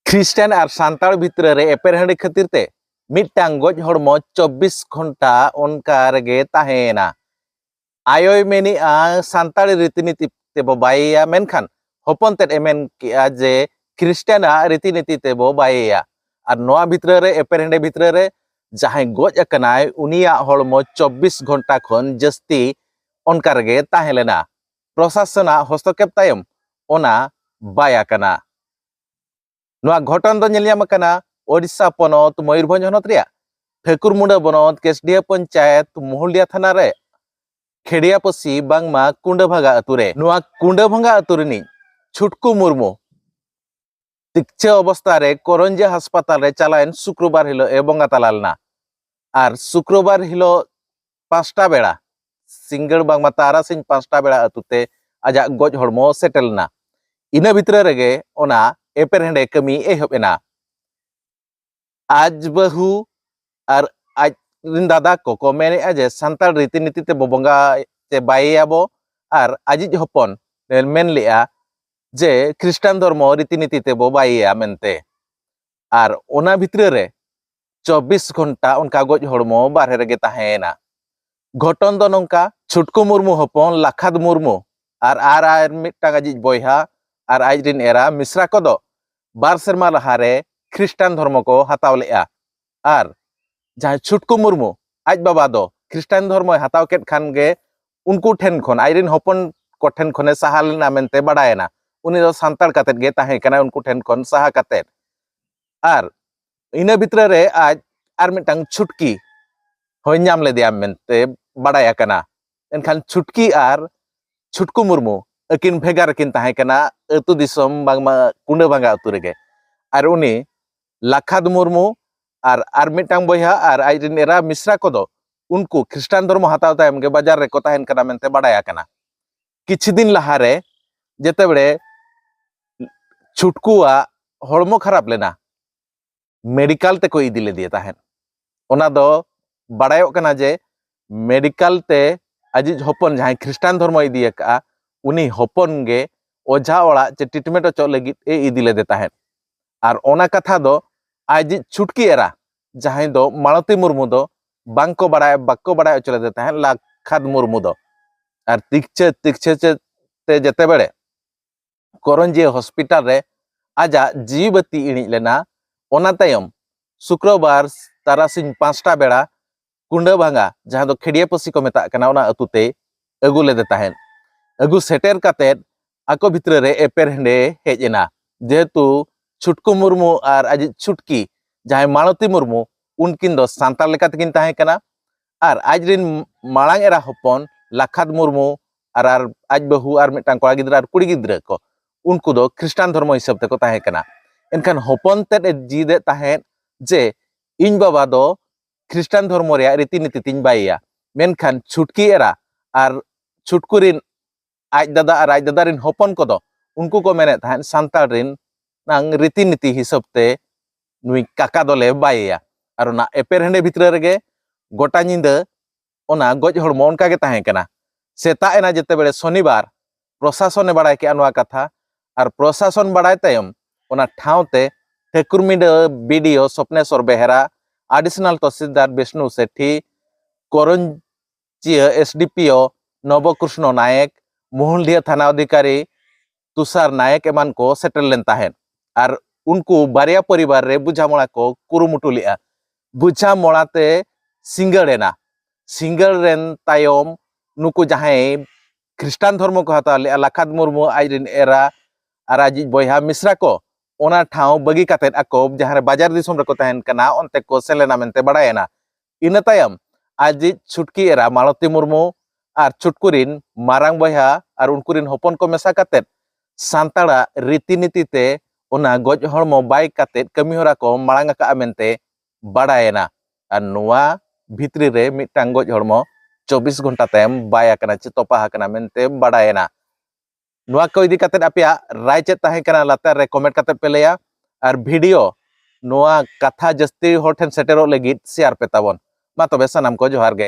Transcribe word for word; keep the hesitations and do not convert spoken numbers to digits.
ᱠᱷᱨᱤᱥᱴᱟᱱ ᱟᱨ ᱥᱟᱱᱛᱟᱲ ᱵᱷᱤᱛᱨᱤ ᱨᱮ ᱮᱯᱮᱨᱦᱮᱸᱰᱮ ᱠᱷᱟᱹᱛᱤᱨ ᱛᱮ ᱢᱤᱫᱴᱟᱝ ᱜᱚᱡ ᱦᱚᱲᱢᱚ ᱪᱚᱵᱵᱤᱥ ᱜᱷᱚᱱᱴᱟ ᱚᱱᱠᱟ ᱨᱮᱜᱮ ᱛᱟᱦᱮᱸᱭᱮᱱᱟ᱾ ᱟᱭᱳᱭ ᱢᱮᱱᱮᱜᱼᱟ, ᱥᱟᱱᱛᱟᱲᱤ ᱨᱤᱛᱤᱱᱤᱛᱤ ᱛᱮᱵᱚ ᱵᱟᱭᱮᱭᱟ, ᱢᱮᱱᱠᱷᱟᱱ ᱦᱚᱯᱚᱱ ᱛᱮᱫ ᱮ ᱢᱮᱱ ᱠᱮᱜᱼᱟ ᱡᱮ ᱠᱷᱨᱤᱥᱴᱟᱱᱟᱜ ᱨᱤᱛᱤᱱᱤᱛᱤ ᱛᱮᱵᱚ ᱵᱟᱭᱮᱭᱟ᱾ ᱟᱨ ᱱᱚᱣᱟ ᱵᱷᱤᱛᱨᱤ ᱨᱮ, ᱮᱯᱮᱨᱦᱮᱸᱰᱮ ᱵᱷᱤᱛᱨᱤ ᱨᱮ ᱡᱟᱦᱟᱸᱭ ᱜᱚᱡ ᱟᱠᱟᱱᱟᱭ, ᱩᱱᱤᱭᱟᱜ ᱦᱚᱲᱢᱚ ᱪᱚᱵᱵᱤᱥ ᱜᱷᱚᱱᱴᱟ ᱠᱷᱚᱱ ᱡᱟᱹᱥᱛᱤ ᱚᱱᱠᱟ ᱨᱮᱜᱮ ᱛᱟᱦᱮᱸ ᱞᱮᱱᱟ᱾ ᱯᱨᱚᱥᱟᱥᱚᱱᱟᱜ ᱦᱚᱥᱛᱚᱠᱷᱮᱯ ᱛᱟᱭᱚᱢ ᱚᱱᱟ ᱵᱟᱭ ᱟᱠᱟᱱᱟ᱾ ᱱᱚᱣᱟ ᱜᱷᱚᱴᱚᱱ ᱫᱚ ᱧᱮᱞ ᱧᱟᱢ ᱟᱠᱟᱱᱟ ᱳᱰᱤᱥᱟ ᱯᱚᱱᱚᱛ ᱢᱚᱭᱩᱨᱵᱷᱚᱸᱡᱽ ᱦᱚᱱᱚᱛ ᱨᱮᱭᱟᱜ ᱴᱷᱟᱹᱠᱩᱨᱢᱩᱸᱰᱟᱹ ᱵᱚᱱᱚᱛ ᱠᱮᱥᱰᱤᱦᱟᱹ ᱯᱚᱧᱪᱟᱭᱮᱛ ᱢᱚᱦᱩᱞᱰᱤᱦᱟ ᱛᱷᱟᱱᱟ ᱨᱮ ᱠᱷᱮᱲᱤᱭᱟᱯᱚᱥᱤ ᱵᱟᱝᱢᱟ ᱠᱩᱸᱰᱟᱹᱵᱷᱟᱸᱜᱟ ᱟᱹᱛᱩ ᱨᱮ᱾ ᱱᱚᱣᱟ ᱠᱩᱸᱰᱟᱹᱵᱷᱟᱸᱜᱟ ᱟᱹᱛᱩ ᱨᱤᱱᱤᱡ ᱪᱷᱩᱴᱠᱩ ᱢᱩᱨᱢᱩ ᱛᱤᱠᱪᱷᱟᱹ ᱚᱵᱚᱥᱛᱟ ᱨᱮ ᱠᱚᱨᱚᱧᱡᱤᱭᱟᱹ ᱦᱟᱥᱯᱟᱛᱟᱞ ᱨᱮ ᱪᱟᱞᱟᱣᱮᱱ ᱥᱩᱠᱨᱚᱵᱟᱨ ᱦᱤᱞᱳᱜ ᱮ ᱵᱚᱸᱜᱟ ᱛᱟᱞᱟ ᱞᱮᱱᱟ᱾ ᱟᱨ ᱥᱩᱠᱨᱚᱵᱟᱨ ᱦᱤᱞᱳᱜ ᱯᱟᱸᱪᱴᱟ ᱵᱮᱲᱟ, ᱥᱤᱸᱜᱟᱹᱲ ᱵᱟᱝᱢᱟ ᱛᱟᱨᱟᱥᱤᱧ ᱯᱟᱸᱪᱴᱟ ᱵᱮᱲᱟ ᱟᱹᱛᱩ ᱛᱮ ᱟᱡᱟᱜ ᱜᱚᱡ ᱦᱚᱲᱢᱚ ᱥᱮᱴᱮᱨ ᱞᱮᱱᱟ᱾ ᱤᱱᱟᱹ ᱵᱷᱤᱛᱨᱤ ᱨᱮᱜᱮ ᱚᱱᱟ ᱮᱯᱮᱨᱦᱮᱸᱰᱮ ᱠᱟᱹᱢᱤ ᱮᱦᱚᱵ ᱮᱱᱟ᱾ ᱟᱡ ᱵᱟᱹᱦᱩ ᱟᱨ ᱟᱡ ᱨᱤᱱ ᱫᱟᱫᱟ ᱠᱚᱠᱚ ᱢᱮᱱᱮᱫᱼᱟ ᱡᱮ ᱥᱟᱱᱛᱟᱲ ᱨᱤᱛᱤᱱᱤᱛᱤ ᱛᱮᱵᱚ ᱵᱚᱸᱜᱟ ᱪᱮ ᱵᱟᱭᱮᱭᱟᱵᱚ, ᱟᱨ ᱟᱡᱤᱡ ᱦᱚᱯᱚᱱ ᱮ ᱢᱮᱱ ᱞᱮᱫᱼᱟ ᱡᱮ ᱠᱷᱨᱤᱥᱴᱟᱱ ᱫᱷᱚᱨᱢᱚ ᱨᱤᱛᱤᱱᱤᱛᱤ ᱛᱮᱵᱚ ᱵᱟᱭᱮᱭᱟ ᱢᱮᱱᱛᱮ᱾ ᱟᱨ ᱚᱱᱟ ᱵᱷᱤᱛᱨᱤ ᱨᱮ ᱪᱚᱵᱵᱤᱥ ᱜᱷᱚᱱᱴᱟ ᱚᱱᱠᱟ ᱜᱚᱡ ᱦᱚᱲᱢᱚ ᱵᱟᱨᱦᱮ ᱨᱮᱜᱮ ᱛᱟᱦᱮᱸᱭᱮᱱᱟ᱾ ᱜᱷᱚᱴᱚᱱ ᱫᱚ ᱱᱚᱝᱠᱟ, ᱪᱷᱩᱴᱠᱩ ᱢᱩᱨᱢᱩ ᱦᱚᱯᱚᱱ ᱞᱟᱠᱷᱟᱫ ᱢᱩᱨᱢᱩ ᱟᱨ, ᱟᱨ, ᱟᱨ ᱢᱤᱫᱴᱟᱝ ᱟᱡᱤᱡ ᱵᱚᱭᱦᱟ ᱟᱨ ᱟᱡ ᱨᱤᱱ ᱮᱨᱟ ᱢᱤᱥᱨᱟ ᱠᱚᱫᱚ ᱵᱟᱨ ᱥᱮᱨᱢᱟ ᱞᱟᱦᱟᱨᱮ ᱠᱷᱨᱤᱥᱴᱟᱱ ᱫᱷᱚᱨᱢᱚ ᱠᱚ ᱦᱟᱛᱟᱣ ᱞᱮᱫᱼᱟ᱾ ᱟᱨ ᱡᱟᱦᱟᱸᱭ ᱪᱷᱩᱴᱠᱩ ᱢᱩᱨᱢᱩ, ᱟᱡ ᱵᱟᱵᱟ ᱫᱚ ᱠᱷᱨᱤᱥᱴᱟᱱ ᱫᱷᱚᱨᱢᱚᱭ ᱦᱟᱛᱟᱣ ᱠᱮᱫ ᱠᱷᱟᱱ ᱜᱮ ᱩᱱᱠᱩ ᱴᱷᱮᱱ ᱠᱷᱚᱱ, ᱟᱡ ᱨᱤᱱ ᱦᱚᱯᱚᱱ ᱠᱚ ᱴᱷᱮᱱ ᱠᱷᱚᱱᱮ ᱥᱟᱦᱟ ᱞᱮᱱᱟ ᱢᱮᱱᱛᱮ ᱵᱟᱰᱟᱭᱮᱱᱟ᱾ ᱩᱱᱤ ᱫᱚ ᱥᱟᱱᱛᱟᱲ ᱠᱟᱛᱮᱫ ᱜᱮ ᱛᱟᱦᱮᱸ ᱠᱟᱱᱟᱭ ᱩᱱᱠᱩ ᱴᱷᱮᱱ ᱠᱷᱚᱱ ᱥᱟᱦᱟ ᱠᱟᱛᱮᱫ᱾ ᱟᱨ ᱤᱱᱟᱹ ᱵᱷᱤᱛᱨᱤ ᱨᱮ ᱟᱡ ᱟᱨ ᱢᱤᱫᱴᱟᱝ ᱪᱷᱩᱴᱠᱤ ᱦᱚᱸᱭ ᱧᱟᱢ ᱞᱮᱫᱮᱭᱟ ᱢᱮᱱᱛᱮ ᱵᱟᱰᱟᱭ ᱟᱠᱟᱱᱟ᱾ ᱮᱱᱠᱷᱟᱱ ᱪᱷᱩᱴᱠᱤ ᱟᱨ ᱪᱷᱩᱴᱠᱩ ᱢᱩᱨᱢᱩ ᱟᱹᱠᱤᱱ ᱵᱷᱮᱜᱟᱨ ᱨᱮᱠᱤᱱ ᱛᱟᱦᱮᱸ ᱠᱟᱱᱟ, ᱟᱹᱛᱩ ᱫᱤᱥᱚᱢ ᱵᱟᱝᱢᱟ ᱠᱩᱸᱰᱟᱹᱵᱷᱟᱸᱜᱟ ᱟᱹᱛᱩ ᱨᱮᱜᱮ᱾ ᱟᱨ ᱩᱱᱤ ᱞᱟᱠᱷᱟᱫ ᱢᱩᱨᱢᱩ ᱟᱨ ᱟᱨ ᱢᱤᱫᱴᱟᱝ ᱵᱚᱭᱦᱟ ᱟᱨ ᱟᱡ ᱨᱤᱱ ᱮᱨᱟ ᱢᱤᱥᱨᱟ ᱠᱚᱫᱚ ᱩᱱᱠᱩ ᱠᱷᱨᱤᱥᱴᱟᱱ ᱫᱷᱚᱨᱢᱚ ᱦᱟᱛᱟᱣ ᱛᱟᱭᱚᱢ ᱜᱮ ᱵᱟᱡᱟᱨ ᱨᱮᱠᱚ ᱛᱟᱦᱮᱱ ᱠᱟᱱᱟ ᱢᱮᱱᱛᱮ ᱵᱟᱰᱟᱭ ᱟᱠᱟᱱᱟ᱾ ᱠᱤᱪᱷᱩ ᱫᱤᱱ ᱞᱟᱦᱟᱨᱮ ᱡᱮᱛᱮᱵᱮᱲᱮ ᱪᱷᱩᱴᱠᱩᱣᱟᱜ ᱦᱚᱲᱢᱚ ᱠᱷᱟᱨᱟᱯ ᱞᱮᱱᱟ, ᱢᱮᱰᱤᱠᱟᱞ ᱛᱮᱠᱚ ᱤᱫᱤ ᱞᱮᱫᱮᱭᱟ ᱛᱟᱦᱮᱸᱫ᱾ ᱚᱱᱟ ᱫᱚ ᱵᱟᱲᱟᱭᱚᱜ ᱠᱟᱱᱟ ᱡᱮ ᱢᱮᱰᱤᱠᱟᱞ ᱛᱮ ᱟᱡᱤᱡ ᱦᱚᱯᱚᱱ, ᱡᱟᱦᱟᱸᱭ ᱠᱷᱨᱤᱥᱴᱟᱱ ᱫᱷᱚᱨᱢᱚᱭ ᱤᱫᱤ ᱟᱠᱟᱫᱼᱟ, ᱩᱱᱤ ᱦᱚᱯᱚᱱ ᱜᱮ ᱚᱡᱷᱟ ᱚᱲᱟᱜ ᱪᱮ ᱴᱨᱤᱴᱢᱮᱱᱴ ᱦᱚᱪᱚᱜ ᱞᱟᱹᱜᱤᱫ ᱮ ᱤᱫᱤ ᱞᱮᱫᱮ ᱛᱟᱦᱮᱸᱫ᱾ ᱟᱨ ᱚᱱᱟ ᱠᱟᱛᱷᱟ ᱫᱚ ᱟᱡᱤᱡ ᱪᱷᱩᱴᱠᱤ ᱮᱨᱟ, ᱡᱟᱦᱟᱸᱭ ᱫᱚ ᱢᱟᱞᱚᱛᱤ ᱢᱩᱨᱢᱩ ᱫᱚ ᱵᱟᱝᱠᱚ ᱵᱟᱲᱟᱭ, ᱵᱟᱠᱚ ᱵᱟᱲᱟᱭ ᱦᱚᱪᱚ ᱞᱮᱫᱮ ᱛᱟᱦᱮᱸᱫ ᱞᱟᱠᱷᱟᱫ ᱢᱩᱨᱢᱩ ᱫᱚ᱾ ᱟᱨ ᱛᱤᱠᱪᱷᱟᱹ ᱛᱤᱠᱪᱷᱟᱹ ᱛᱮ ᱡᱮᱛᱮ ᱵᱮᱲᱮ ᱠᱚᱨᱚᱧᱡᱤᱭᱟᱹ ᱦᱚᱥᱯᱤᱴᱟᱞ ᱨᱮ ᱟᱡᱟᱜ ᱡᱤᱣᱤ ᱵᱟᱹᱛᱤ ᱤᱬᱤᱡ ᱞᱮᱱᱟ᱾ ᱚᱱᱟ ᱛᱟᱭᱚᱢ ᱥᱩᱠᱨᱚᱵᱟᱨ ᱛᱟᱨᱟᱥᱤᱧ ᱯᱟᱸᱪᱴᱟ ᱵᱮᱲᱟ ᱠᱩᱸᱰᱟᱹ ᱵᱷᱟᱸᱜᱟ, ᱡᱟᱦᱟᱸ ᱫᱚ ᱠᱷᱮᱲᱤᱭᱟᱹ ᱯᱟᱹᱥᱤ ᱠᱚ ᱢᱮᱛᱟᱜ ᱠᱟᱱᱟ, ᱚᱱᱟ ᱟᱹᱛᱩ ᱛᱮᱭ ᱟᱹᱜᱩ ᱞᱮᱫᱮ ᱛᱟᱦᱮᱸᱫ᱾ ᱟᱹᱜᱩ ᱥᱮᱴᱮᱨ ᱠᱟᱛᱮᱫ ᱟᱠᱚ ᱵᱷᱤᱛᱨᱤ ᱨᱮ ᱮᱯᱮᱨ ᱦᱮᱸᱰᱮ ᱦᱮᱡ ᱮᱱᱟ, ᱡᱮᱦᱮᱛᱩ ᱪᱷᱩᱴᱠᱩ ᱢᱩᱨᱢᱩ ᱟᱨ ᱟᱡᱤᱡ ᱪᱷᱩᱴᱠᱤ, ᱡᱟᱦᱟᱸᱭ ᱢᱟᱞᱚᱛᱤ ᱢᱩᱨᱢᱩ, ᱩᱱᱠᱤᱱ ᱫᱚ ᱥᱟᱱᱛᱟᱲ ᱞᱮᱠᱟ ᱛᱮᱠᱤᱱ ᱛᱟᱦᱮᱸ ᱠᱟᱱᱟ᱾ ᱟᱨ ᱟᱡ ᱨᱤᱱ ᱢᱟᱲᱟᱝ ᱮᱨᱟ ᱦᱚᱯᱚᱱ ᱞᱟᱠᱷᱟᱫ ᱢᱩᱨᱢᱩ ᱟᱨ, ᱟᱨ ᱟᱡ ᱵᱟᱹᱦᱩ ᱟᱨ ᱢᱤᱫᱴᱟᱝ ᱠᱚᱲᱟ ᱜᱤᱫᱽᱨᱟᱹ ᱟᱨ ᱠᱩᱲᱤ ᱜᱤᱫᱽᱨᱟᱹ ᱠᱚ, ᱩᱱᱠᱩ ᱫᱚ ᱠᱷᱨᱤᱥᱴᱟᱱ ᱫᱷᱚᱨᱢᱚ ᱦᱤᱥᱟᱹᱵ ᱛᱮᱠᱚ ᱛᱟᱦᱮᱸ ᱠᱟᱱᱟ᱾ ᱮᱱᱠᱷᱟᱱ ᱦᱚᱯᱚᱱ ᱛᱮᱫ ᱮ ᱡᱤᱫ ᱮᱫ ᱛᱟᱦᱮᱸᱫ ᱡᱮ ᱤᱧ ᱵᱟᱵᱟ ᱫᱚ ᱠᱷᱨᱤᱥᱴᱟᱱ ᱫᱷᱚᱨᱢᱚ ᱨᱮᱭᱟᱜ ᱨᱤᱛᱤ ᱱᱤᱛᱤ ᱛᱤᱧ ᱵᱟᱹᱭᱮᱭᱟ, ᱢᱮᱱᱠᱷᱟᱱ ᱪᱷᱩᱴᱠᱤ ᱮᱨᱟ ᱟᱨ ᱪᱷᱩᱴᱠᱩ ᱨᱤᱱ ᱟᱡ ᱫᱟᱫᱟ ᱟᱨ ᱟᱡ ᱫᱟᱫᱟ ᱨᱤᱱ ᱦᱚᱯᱚᱱ ᱠᱚᱫᱚ ᱩᱱᱠᱩ ᱠᱚ ᱢᱮᱱᱮᱫ ᱛᱟᱦᱮᱸᱫ ᱥᱟᱱᱛᱟᱲ ᱨᱤᱱ ᱱᱟᱝ ᱨᱤᱛᱤ ᱱᱤᱛᱤ ᱦᱤᱥᱟᱹᱵ ᱛᱮ ᱱᱩᱭ ᱠᱟᱠᱟ ᱫᱚᱞᱮ ᱵᱟᱭᱮᱭᱟ᱾ ᱟᱨ ᱚᱱᱟ ᱮᱯᱮᱨ ᱦᱮᱸᱰᱮ ᱵᱷᱤᱛᱨᱤ ᱨᱮᱜᱮ ᱜᱚᱴᱟ ᱧᱤᱫᱟᱹ ᱚᱱᱟ ᱜᱚᱡ ᱦᱚᱲᱢᱚ ᱚᱱᱠᱟ ᱜᱮ ᱛᱟᱦᱮᱸ ᱠᱟᱱᱟ᱾ ᱥᱮᱛᱟᱜ ᱮᱱᱟ ᱡᱮᱛᱮ ᱵᱮᱲᱮ ᱥᱚᱱᱤᱵᱟᱨ, ᱯᱨᱚᱥᱟᱥᱚᱱᱮ ᱵᱟᱲᱟᱭ ᱠᱮᱜᱼᱟ ᱱᱚᱣᱟ ᱠᱟᱛᱷᱟ᱾ ᱟᱨ ᱯᱨᱚᱥᱟᱥᱚᱱ ᱵᱟᱲᱟᱭ ᱛᱟᱭᱚᱢ ᱚᱱᱟ ᱴᱷᱟᱶ ᱛᱮ ᱴᱷᱟᱹᱠᱩᱨᱢᱤᱰᱟᱹ ᱵᱤ ᱰᱤ ᱳ ᱥᱚᱯᱱᱮᱥᱚᱨ ᱵᱮᱦᱨᱟ, ᱟᱰᱤᱥᱚᱱᱟᱞ ᱛᱚᱦᱥᱤᱞᱫᱟᱨ ᱵᱤᱥᱱᱩ ᱥᱮᱴᱷᱤ, ᱠᱚᱨᱚᱧᱡᱤᱭᱟᱹ ᱮᱥ ᱰᱤ ᱯᱤ ᱳ ᱱᱚᱵᱚᱠᱨᱩᱥᱱᱚ ᱱᱟᱭᱮᱠ, ᱢᱩᱦᱩᱞᱰᱤᱦᱟᱹ ᱛᱷᱟᱱᱟ ᱚᱫᱷᱤᱠᱟᱨᱤ ᱛᱩᱥᱟᱨ ᱱᱟᱭᱮᱠ ᱮᱢᱟᱱ ᱠᱚ ᱥᱮᱴᱮᱨ ᱞᱮᱱ ᱛᱟᱦᱮᱸᱫ᱾ ᱟᱨ ᱩᱱᱠᱩ ᱵᱟᱨᱭᱟ ᱯᱚᱨᱤᱵᱟᱨ ᱨᱮ ᱵᱩᱡᱷᱟᱢᱚᱲᱟ ᱠᱚ ᱠᱩᱨᱩᱢᱩᱴᱩ ᱞᱮᱫᱼᱟ᱾ ᱵᱩᱡᱷᱟᱢᱚᱲᱟ ᱛᱮ ᱥᱤᱸᱜᱟᱹᱲ ᱮᱱᱟ᱾ ᱥᱤᱸᱜᱟᱹᱲ ᱨᱮᱱ ᱛᱟᱭᱚᱢ ᱱᱩᱠᱩ ᱡᱟᱦᱟᱸᱭ ᱠᱷᱨᱤᱥᱴᱟᱱ ᱫᱷᱚᱨᱢᱚ ᱠᱚ ᱦᱟᱛᱟᱣ ᱞᱮᱫᱼᱟ, ᱞᱟᱠᱷᱟᱫ ᱢᱩᱨᱢᱩ, ᱟᱡ ᱨᱤᱱ ᱮᱨᱟ ᱟᱨ ᱟᱡᱤᱡ ᱵᱚᱭᱦᱟ ᱢᱤᱥᱨᱟ ᱠᱚ, ᱚᱱᱟ ᱴᱷᱟᱶ ᱵᱟᱹᱜᱤ ᱠᱟᱛᱮᱫ ᱟᱠᱚ ᱡᱟᱦᱟᱸ ᱨᱮ ᱵᱟᱡᱟᱨ ᱫᱤᱥᱚᱢ ᱨᱮᱠᱚ ᱛᱟᱦᱮᱱ ᱠᱟᱱᱟ, ᱚᱱᱛᱮ ᱠᱚ ᱥᱮᱱ ᱞᱮᱱᱟ ᱢᱮᱱᱛᱮ ᱵᱟᱲᱟᱭᱮᱱᱟ᱾ ᱤᱱᱟᱹ ᱛᱟᱭᱚᱢ ᱟᱡᱤᱡ ᱪᱷᱩᱴᱠᱤ ᱮᱨᱟ ᱢᱟᱞᱚᱛᱤ ᱢᱩᱨᱢᱩ ᱟᱨ ᱪᱷᱩᱴᱠᱩ ᱨᱤᱱ ᱢᱟᱨᱟᱝ ᱵᱚᱭᱦᱟ ᱟᱨ ᱩᱱᱠᱩ ᱨᱤᱱ ᱦᱚᱯᱚᱱ ᱠᱚ ᱢᱮᱥᱟ ᱠᱟᱛᱮᱫ ᱥᱟᱱᱛᱟᱲᱟᱜ ᱨᱤᱛᱤ ᱱᱤᱛᱤ ᱛᱮ ᱚᱱᱟ ᱜᱚᱡ ᱦᱚᱲᱢᱚ ᱵᱟᱭ ᱠᱟᱛᱮᱫ ᱠᱟᱹᱢᱤ ᱦᱚᱨᱟ ᱠᱚ ᱢᱟᱲᱟᱝ ᱟᱠᱟᱫᱼᱟ ᱢᱮᱱᱛᱮ ᱵᱟᱲᱟᱭᱮᱱᱟ᱾ ᱟᱨ ᱱᱚᱣᱟ ᱵᱷᱤᱛᱨᱤ ᱨᱮ ᱢᱤᱫᱴᱟᱝ ᱜᱚᱡ ᱦᱚᱲᱢᱚ ᱪᱚᱵᱵᱤᱥ ᱜᱷᱚᱱᱴᱟ ᱛᱟᱭᱚᱢ ᱵᱟᱭ ᱟᱠᱟᱱᱟ ᱪᱮ ᱛᱚᱯᱟ ᱟᱠᱟᱱᱟ ᱢᱮᱱᱛᱮ ᱵᱟᱲᱟᱭᱮᱱᱟ᱾ ᱱᱚᱣᱟ ᱠᱚ ᱤᱫᱤ ᱠᱟᱛᱮᱫ ᱟᱯᱮᱭᱟᱜ ᱨᱟᱭ ᱪᱮᱫ ᱛᱟᱦᱮᱸ ᱠᱟᱱᱟ, ᱞᱟᱛᱟᱨ ᱨᱮ ᱠᱚᱢᱮᱱᱴ ᱠᱟᱛᱮᱫ ᱯᱮ ᱞᱟᱹᱭᱟ᱾ ᱟᱨ ᱵᱷᱤᱰᱤᱭᱳ ᱱᱚᱣᱟ ᱠᱟᱛᱷᱟ ᱡᱟᱹᱥᱛᱤ ᱦᱚᱲ ᱴᱷᱮᱱ ᱥᱮᱴᱮᱨᱚᱜ ᱞᱟᱹᱜᱤᱫ ᱥᱮᱭᱟᱨ ᱯᱮ ᱛᱟᱵᱚᱱ᱾ ᱢᱟ ᱛᱚᱵᱮ ᱥᱟᱱᱟᱢ ᱠᱚ ᱡᱚᱦᱟᱨ ᱜᱮ᱾